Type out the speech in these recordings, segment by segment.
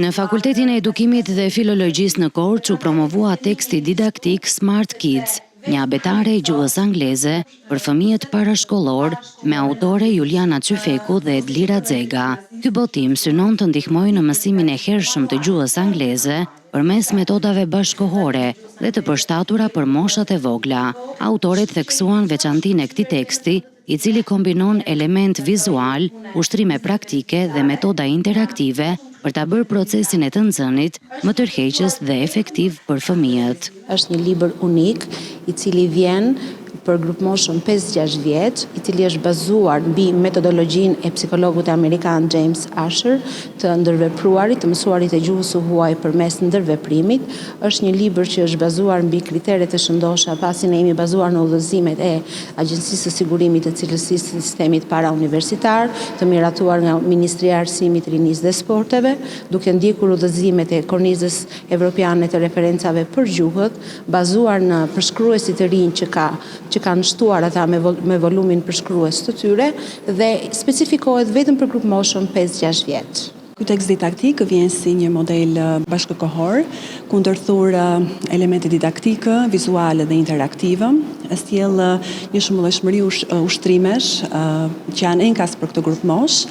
Në Fakultetin e Edukimit dhe Filologjisë në Korçë u promovua teksti didaktik Smart Kids, një abetare e gjuhës angleze për fëmijët parashkollorë me autore Juliana Qyfeku dhe Edlira Xega. Ky botim synon të ndihmojë në mësimin e hershëm të gjuhës angleze përmes metodave bashkëkohore dhe të përshtatura për moshat e vogla. Autoret theksuan veçantinë e këtij teksti, i cili kombinon elementë vizualë, ushtrime praktike dhe metoda interaktive për ta bërë procesin e të nxënit më tërheqës dhe efektiv për fëmijët. Është një libër unik, i cili vjen për grupmoshën 5-6 vjeç, i cili është bazuar mbi metodologjinë e psikologut amerikan James Asher, të ndërvepruarit, të mësuarit e gjuhës së huaj përmes ndërveprimit. Është një libër që është bazuar mbi kriteret e shëndosha, pasi ne jemi bazuar në udhëzimet e Agjencisë së Sigurimit të Cilësisë së Sistemit Parauniversitar, të miratuar nga Ministria e Arsimit, Rinisë dhe Sporteve, duke ndjekur udhëzimet e Kornizës Evropiane të Referencave për Gjuhët, bazuar në përshkruesit të rinj që ka që kanë shtuar ata me me volumin përshkrues të tyre dhe specifikohet vetëm për grupmoshën 5-6 vjeç. Ky tekst didaktik vjen si një model bashkëkohor, ku ndërthur elemente didaktike, vizuale dhe interaktive, sjell një shumëllojshmëri ushtrimesh që janë enkas për këtë grupmoshë,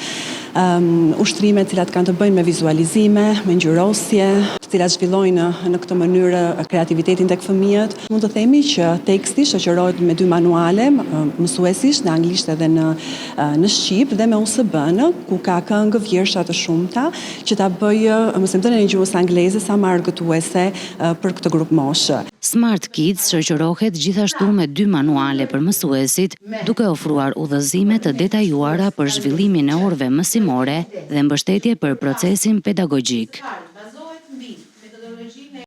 ushtrime të cilat kanë të bëjnë me vizualizime, me ngjyrosje, të cilat zhvillojnë në këtë mënyrë kreativitetin tek fëmijët. Mund të themi që teksti shoqërohet me dy manuale mësuesish në anglisht edhe në në shqip dhe me USB-në, ku ka këngë, vjersha të shumta, që ta bëjë mësimdhënien e gjuhës angleze sa më argëtuese për këtë grupmoshë. Smart Kids shoqërohet gjithashtu me dy manuale për mësuesit, duke ofruar udhëzime të detajuara për zhvillimin e orëve mësimore dhe mbështetje për procesin pedagogjik.